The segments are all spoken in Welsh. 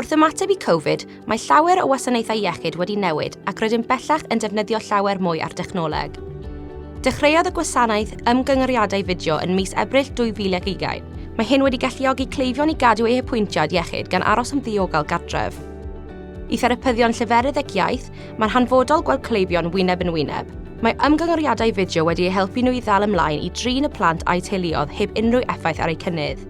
Wrth ymateb i Covid, mae llawer o wasanaethau iechyd wedi newid ac rydym bellach yn defnyddio llawer mwy ar dechnoleg. Dechreuodd y gwasanaeth ymgyngoriadau fideo yn mis Ebrill 2020. Mae hyn wedi galluogi cleifion i gadw eu hapwyntiad iechyd gan aros yn ddiogel gartref. I therapyddion lleferydd ac iaith, mae'n hanfodol gweld cleifion wyneb yn wyneb. Mae ymgyngoriadau fideo wedi eu helpu nhw i ddal ymlaen i drin y plant a'u teuluoedd heb unrhyw effaith ar eu cynnydd.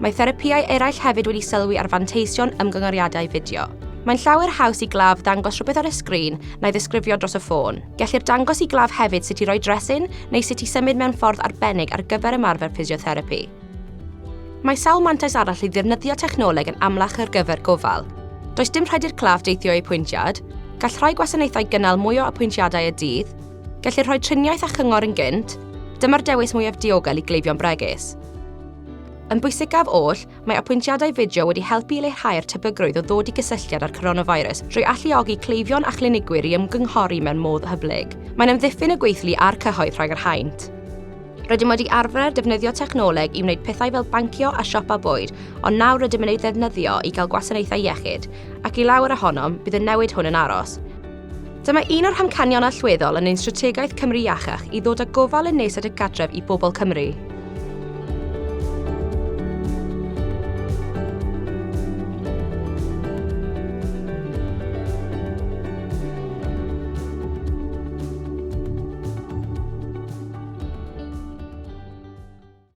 Mae therapïau eraill hefyd wedi sylwi ar fanteision ymgyngoriadau fideo. Mae'n llawer haws i glaf ddangos rhywbeth ar y sgrin na'i ddisgrifio dros y ffôn. Gellir dangos i glaf hefyd sut i roi dresin neu sut i symud mewn ffordd arbennig ar gyfer ymarfer ffisiotherapi. Mae sawl mantais arall i ddefnyddio technoleg yn amlach ar gyfer gofal. Does dim rhaid i'r claf deithio i apwyntiad, gall rhai gwasanaethau gynnal mwy o apwyntiadau y dydd, gellir rhoi triniaeth a chyngor yn gynt, dyma'r dewis mwyaf diogel i gleifion bregus. Yn bwysicaf oll, mae apwyntiadau fideo wedi helpu i leihau'r tebygrwydd o ddod i gysylltiad â'r coronavirus drwy alluogi cleifion a chlinigwyr i ymgynghori mewn modd hyblyg. Mae'n amddiffyn y gweithlu a'r cyhoedd rhag yr haint. Rydym wedi arfer defnyddio technoleg i wneud pethau fel bancio a siopa bwyd, ond nawr rydym yn ei ddefnyddio i gael gwasanaethau iechyd, ac i lawer ohonom, bydd y newid hwn yn aros. Dyma un o'r hamcanion allweddol yn ein strategaeth Cymru Iachach i ddod â gofal yn nes at y cartref i bobl Cymru.